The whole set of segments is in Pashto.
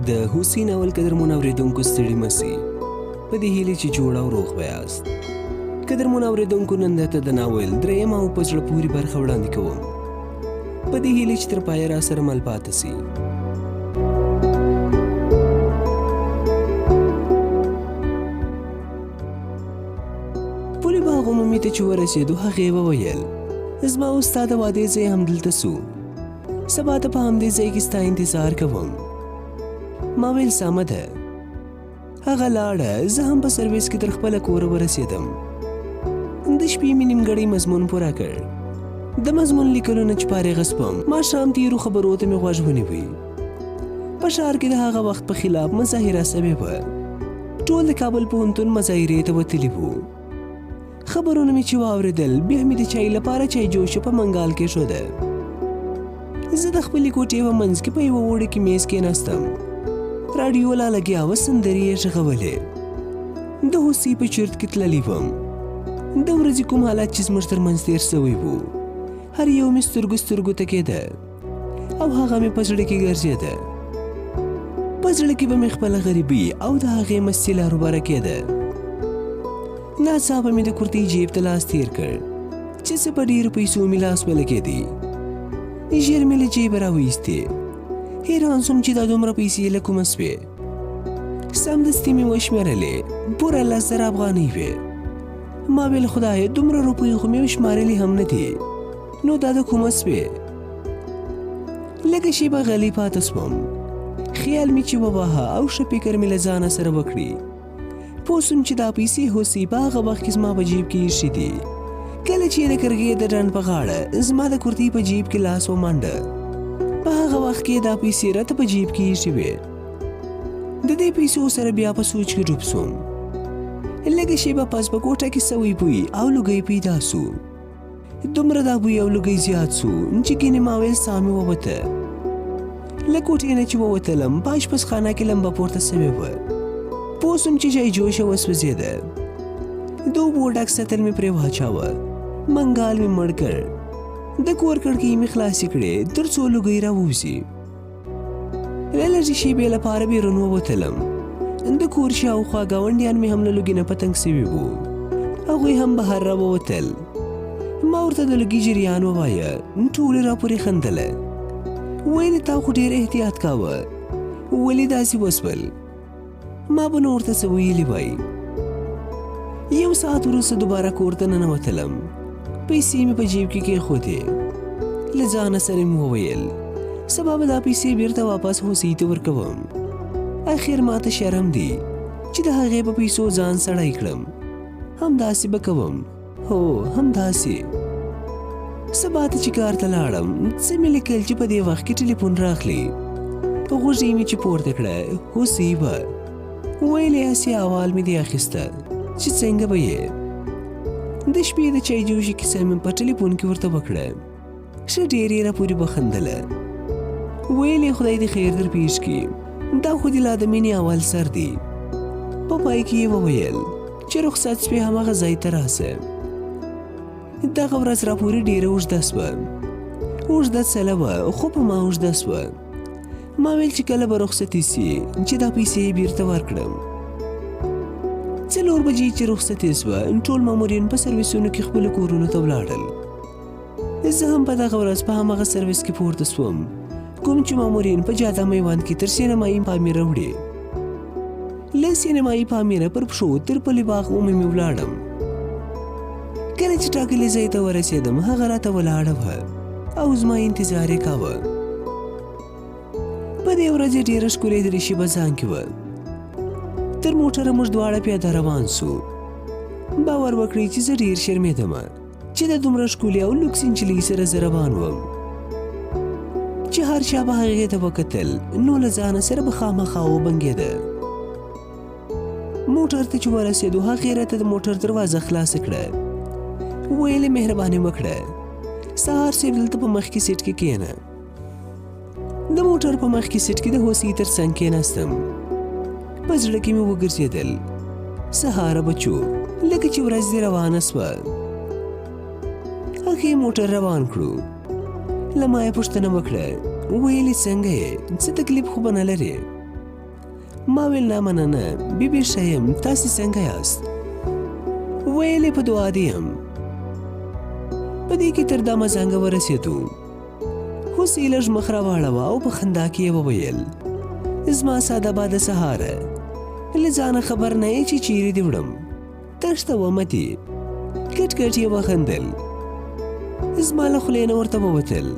د هوسۍ ناول قدرمن اورېدونکو ستړي مه سئ، په دې هیله چې جوړ او روغ به یاست. قدرمن اورېدونکو، نن درته د ناول درېیمه او په زړه پورې برخه وړاندې کوم، په دې هیله چې تر پایه را سره مل پاته سئ. پولې باغ عمومي ته چې ورسېدو، هغې وویل زما او ستا د وادې ځای همدلته سو، سبا ته په همدې ځای کې ستا انتظار کوم. ما ویل سمه ده. هغه لاړه، زه هم په سرویس کې تر خپله کوره ورسېدم. د شپې مې نیمګړی مضمون پوره کړ. د مضمون لیکلو نه چې فارغه سوم، ماښام تېرو خبرو ته مې غوږ ونیوی. په ښار کې د هغه وخت په خلاف مظاهره سوې وه، ټول د کابل پوهنتون مظاهرې ته وتلي وو. خبرونه مې چې واورېدل، بیا مې د چای لپاره چای جوشه په منګال کېښوده. زه د خپلې کوټې په منځ کې په یوه اوړي کې میز کېناستم. راډیو لا لګیا وه، سندرې یې غږولې. د هوسۍ په چرت کې تللی وم. د ورځې کوم حالت چې زموږ تر منځ تېر سوی وو، هر یو مې سترګو سترګو ته کېده او هغه مې په زړه کې ګرځېده. په زړه کې به مې خپله غریبي او د هغې مستي لاروباره کېده. ناڅاپه مې د کورتۍ جیب ته لاس تېر کړ چې څه په ډېرو پیسو مې لاس ولګېدی. ژر مې له جیبه راویستې. حیران سوم چې دا دومره پیسې له کومه سوې. سمدستي مې وشمېرلې، پوره 10,000 افغانۍ وې. ما ویل خدایه، دومره روپۍ خو مې شمارلې هم نه دي، نو دا د کومه سوې؟ لږه شېبه غلی پاته سوم. خیال مې چې وواهه او ښه فکر مې له ځانه سره وکړي، پوه سوم چې دا پیسې هوسۍ په هغه وخت کې زما په جیب کې ایښي دي کله چې د کرغې د ډنډ په غاړه زما د کورتۍ په جیب کې لاس ومانډه. په هغه وخت کې دا پیسې راته په جیب کې ایښي وې. د دې پیسو سره بیا په سوچ کې ډوب سوم. لږه شېبه پس په کوټه کې سوی بوی او لوګی پیدا سو. دومره دا بوی او لوګی زیات سو چې ګینې ما ویل ساه مې ووته. له کوټې نه چې ووتلم، په اشپزخانه کې لمبه پورته سوې وه. پوه سوم چې چای جوشه وسوځېده. د اوبو ډک سطل مې پرې واچاوه، منګال مې مړ کړ، د کور کړکۍ مې خلاصې کړې تر څو لوګی راووځي. له لږې شېبې لپاره بیرون ووتلم. د کور شاوخوا ګاونډیان مې هم له لوګي نه په تنګ سوي وو، هغوی هم بهر راووتل. ما ورته د لوګي جریان ووایه، ټولو راپورې خندله، ویل تا خو ډېر احتیاط کاوه، ولې داسې وسول؟ ما به نو ورته څه ویلي وای. یو ساعت وروسته دوباره کور ته ننوتلم. پیسې مې په جیب کې کېښودې. له ځانه سره مې وویل سبا به دا پیسې بیرته واپس هوسۍ ته ورکوم. اخر ما ته شرم دی چې د هغې په پیسو ځان سړی کړم. همداسې به کوم، هو همداسې. سبا ته چې کار ته لاړم، څه مې لیکل چې په دې وخت کې ټلیفون راغلی. غوږۍ مې چې پورته کړه، هوسۍ وه. ویل یې هسې احوال مې دی اخیسته چې څنګه به یې. د شپې د چای جوشي کیسه مې په ټلیفون کې ورته وکړه. ښه ډېر یې راپورې وخندله. ویل یې خدای دې خیر در پېښ کړي، دا خو دې لا د مینې اول سر دی. په پای کې یې وویل چې رخصت سوې هماغه ځای ته راسه. دغه ورځ راپورې ډېره اوږده سوه. اوږده څله وه، خو په ما اوږده سوه. ما ویل چې کله به رخصتي سي چې دا پیسې یې بیرته ورکړم. 4 بجې چې رخصتي سوه، ټول مامورین په سرویسونو کې خپلو کورونو ته ولاړل. زه هم په دغه ورځ په هماغه سرویس کې پورته سوم کوم چې مامورین په جاده میوند کې تر سینمایي پامیره وړي. له سینمایي پامیره پر پښو تر پلي باغ عمومي ولاړم. کله چې ټاکلي ځای ته ورسېدم، هغه راته ولاړه وه او زما انتظار یې کاوه. په دې ورځ یې ډېره ښکلې دریشي په ځان کې وه. تر موټره موږ دواړه پیاده روان سو. باور وکړئ چې زه ډېر شرمېدم چې د دومره ښکلې او لوکسې نجلۍ سره زه روان وم. چې هر چا به هغې ته وکتل نو له ځانه سره به خامخا وبنګېده. موټر ته چې ورسېدو، هغې راته د موټر دروازه خلاصه کړه. ویل یې مهرباني وکړه سهار صاحب دلته په مخکې سیټ کې کښېنه. د موټر په مخکې سیټ کې د هوسۍ تر څنګ کښېناستم. په زړه کې مې وګرځېدل، سهاره بچو لکه چې ورځ دې روانه سوه. هغې موټر روان کړو. له ما یې پوښتنه وکړه، ویل یې څنګه یې، څه تکلیف خو به نه لرې؟ ما ویل نه مننه بی بی ښه یم، تاسې څنګه یاست؟ ویل یې په دعا دې یم. په دې کې تر دمه زنګه ورسېدو. هوسۍ لږ مخ راواړوه او په خندا کې یې وویل زما ساده باده سهاره له ځانه خبر نه یې چې چیرې دې وړم، تښتومه دې. کټ کټ یې وخندل. زما له خولې نه ورته ووتل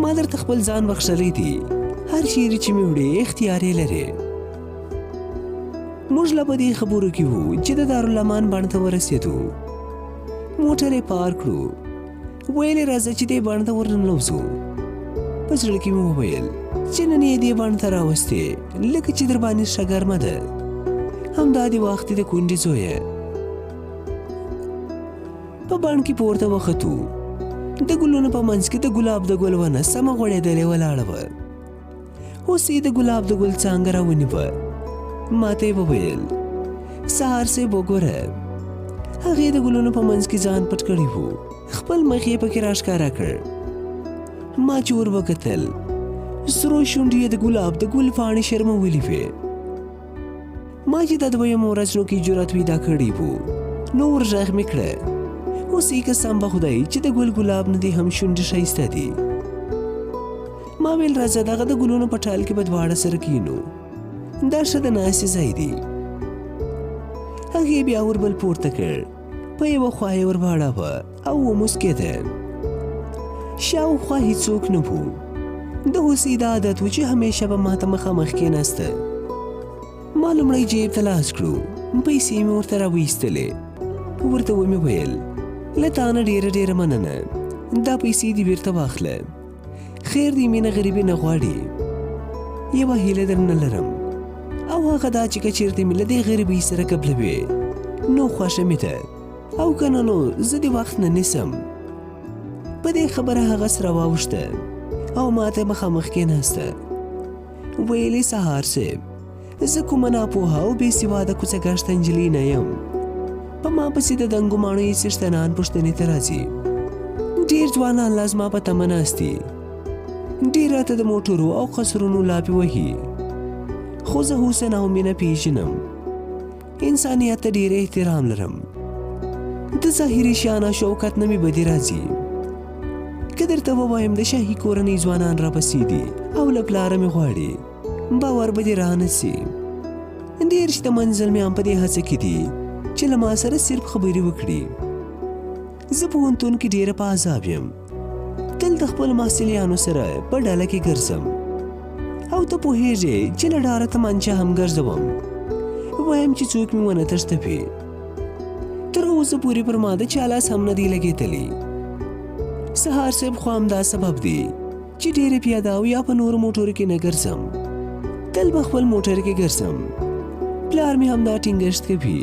ما درته خپل ځان بخښلی دی، هر چیرې چې مې وړې اختیار یې لرې. موږ لا په دې خبرو کې وو چې د دارالامان بڼ ته ورسېدو. موټر یې پارک کړو. ویل یې راځه چې دې بڼ ته ورننوځو. په زړه کې مې وویل چې نن یې دې بڼ ته راوستې لکه چې در باندې ښه ګرمه ده، همدا دې وخت د کونډې زویه. په بڼ کې پورته وختو. د ګلونو په منځ کې د ګلاب د ګل ونه سمه غوړېدلې ولاړه وه. هوسۍ د ګلاب د ګل څانګه راونیوه. ما ته یې وویل سهار صاحب وګوره. هغې د ګلونو په منځ کې ځان پټ کړی و، خپل مخ یې پکې راښکاره کړ. ما چې ور وکتل سرو شونډې یې د ګلاب د ګل پاڼې شرمولې وې. ما چې د دویمو ورځو کې جرأت پیدا کړی و نو ور غږ مې کړه هوسۍ قسم به خدای چې د ګل ګلاب نه دې هم شونډې ښایسته دي. ما ویل راځه دغه د ګلونو په ټال کې به دواړه سره کینو، دا ښه د ناستې ځای دی. هغې بیا وربل پورته کړ، په یوه خوا یې ور واړاوه او وموسکېده. شاوخوا هیڅوک نه وو. د هوسۍ دا عادت و چې همیشه به ماته مخامخ کېناسته. ما لومړی جیب ته لاس کړو، پیسې مې ورته راویستلې. ورته ومې ویل له تا نه ډېره ډېره مننه، دا پیسې دې بیرته واخله، خیر دی مینه غریبي نه غواړي. یوه هیله درنه لرم او هغه دا چې که چېرته مې له دې غریبۍ سره قبلوې نو خوښه مې ده، او که نه نو زه دې وخت نه نیسم. په دې خبره هغه سره واوښته او ما ته مخامخ کېناسته. ویلې سهار صاحب زه کومه ناپوهه او بې سواده کوڅه ګشته نجلۍ نه یم. په ما پسې د دنګو ماڼیو څښتنان پوښتنې ته راځي. ډېر ځوانان لا زما په تمه ناست دي، ډېر راته د موټرو او قصرونو لاپې وهي، خو زه حسن او مینه پیژنم، انسانیت ته ډېر احترام لرم، د ظاهري شان او شوکت نه مې بدې راځي. که درته ووایم د شاهي کورنۍ ځوانان راپسې دي او له پلاره مې غواړي، باور به دې رانه سي. ډېر شتمن زلمیان په دې هڅه کې دي چې له ما سره صرف خبرې وکړي. زه پوهنتون کې ډېره په عذاب یم، تل د خپلو محصلیانو سره په ډله کې ګرځم او ته پوهېږې چې له ډاره تمانچه هم ګرځوم، وایم چې څوک مې ونه تښتوي. تر اوسه پورې پر ما د چا لاس هم نه دی لګېدلی. سهار صاحب خو همدا سبب دی چې ډېرې پیاده او یا په نورو موټرو کې نه ګرځم، تل په خپل موټر کې ګرځم. پلار مې همدا ټینګښت کوي،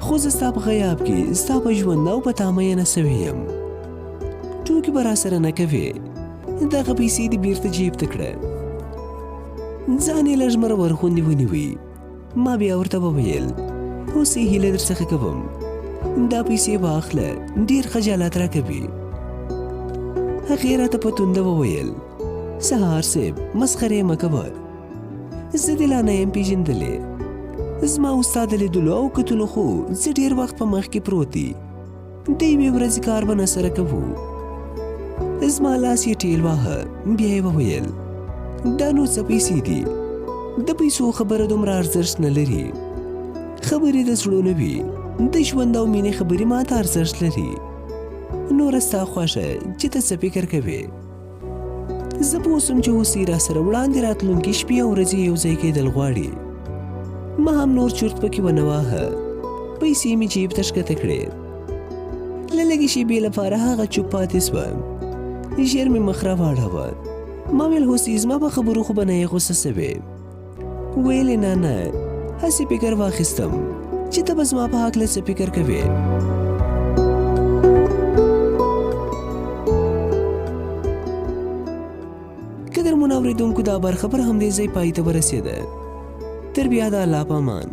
خو زه ستا په غیاب کې ستا په ژوند او په تا میینه سوې یم. ټوکې به راسره نه کوې، دغه پیسې دې بیرته جیب ته کړه. ځان یې لږ مرور غوندې ونیوی. ما بیا ورته وویل هوسۍ هیله درڅخه کوم، دا پیسې واخله، ډېر خجالت راکوي. هغې راته په تونده وویل سهار صاحب مسخرې مه کوه، زه دې لا نه یم پېژندلې. زما او ستا د لیدلو او کتلو خو زه ډېر وخت په مخ کې پروت دی، د یوې ورځې کار به نه سره کوو. زما لاس یې ټیل واهه، بیا یې وویل دا نو څه پیسې دي، د پیسو خبره دومره ارزښت نه لري، خبرې د زړونو وي، د ژوند او مینې خبرې ماته ارزښت لري. نوره ستا خوښه چې ته څه فکر کوې. زه پوه سوم چې هوسۍ راسره وړاندې راتلونکې شپې او ورځې یو ځای کېدل غواړي. ما هم نور چورت پکې ونه واهه، پیسې مې جیب ته ښکته کړې. له لږې شېبې لپاره هغه چوپ پاتې سوه. ژر مې مخ راواړاوه. ما ویل هوسۍ زما په خبرو خو به نه یې غوسه سوې. ویل یې نه نه، هسې فکر واخیستم چې ته به زما په هکله څه فکر کوې. قدرمنو اورېدونکو دا برخه پر همدې ځای پای ته ورسېده. تر بیا د الله په امان.